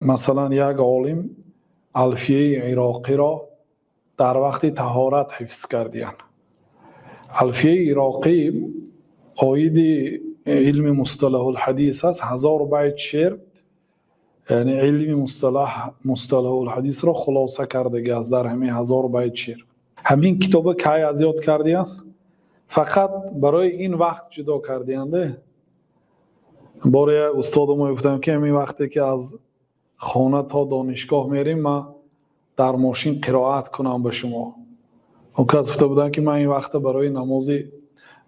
Масалан, як олим Алфияи Ироқиро дар вақти таҳорат ҳифз карданд. Алфияи Ироқӣ оиди илми мусталаҳул-ҳадис аст, 1000 байт шеър, яъне илми мусталаҳ, мусталаҳул-ҳадисро хулоса кардааст дар ҳамин 1000 байт шеър. Ҳамин китобро кай аз ёд карданд? Фақат барои ин вақт ҷудо карданд. Боре як устоди мо гуфтанд, ки ҳамин вақте ки аз хона то донишгоҳ мерем, ман дар мошин қироат кунам ба шумо. Он кас гуфта буданд, ки ман ин вақтро барои намоз,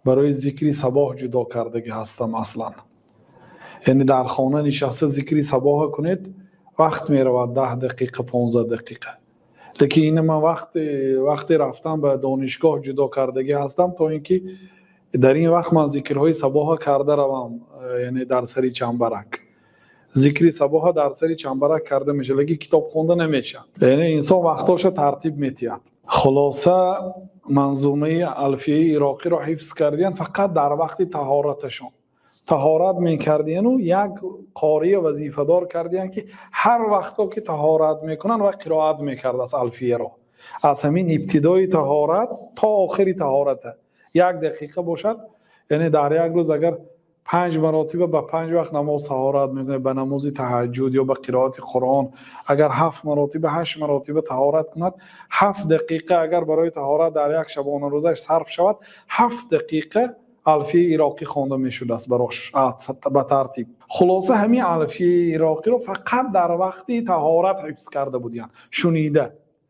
барои зикри сабоҳ ҷудо кардагӣ ҳастам аслан. Яъне дар хона нишаста зикри сабоҳ кунед, вақт меравад 10 дақиқа, 15 дақиқа. Лекин ин ман вақте рафтан ба донишгоҳ ҷудо кардагӣ ҳастам, то инки дар ин вақт ман зикрҳои сабоҳ карда равам, яъне дар сари чамбарак. Зикри сабоҳ дар сари чамбарак карда мешавад, лекин китоб хонда намешавад. Яъне инсон вақтҳояшро тартиб медиҳад. Хулоса, манзумаи Алфияи Ироқиро ҳифз карданд фақат дар вақти таҳораташон. Таҳорат мекарданд ва як қории вазифадор карданд, ки ҳар вақт ки таҳорат мекунанд ва қироат мекард аз Алфияро. Аз ҳамин ибтидои таҳорат то охири таҳорат. Як дақиқа бошад, яъне дар як рӯз агар панҷ маротиба ба панҷ вақт намоз таҳорат мекунад, ба намози таҳаҷҷуд ё ба қироати Қуръон, агар ҳафт маротиба, ҳашт маротиба таҳорат кунад, 7 дақиқа агар барои таҳорат дар як шабонарӯзаш сарф шавад, 7 дақиқа Алфияи Ироқӣ хонда мешудааст барош ба тартиб. Хулоса, ҳамин Алфияи Ироқиро фақат дар вақти таҳорат ҳифз карда буданд, шунида.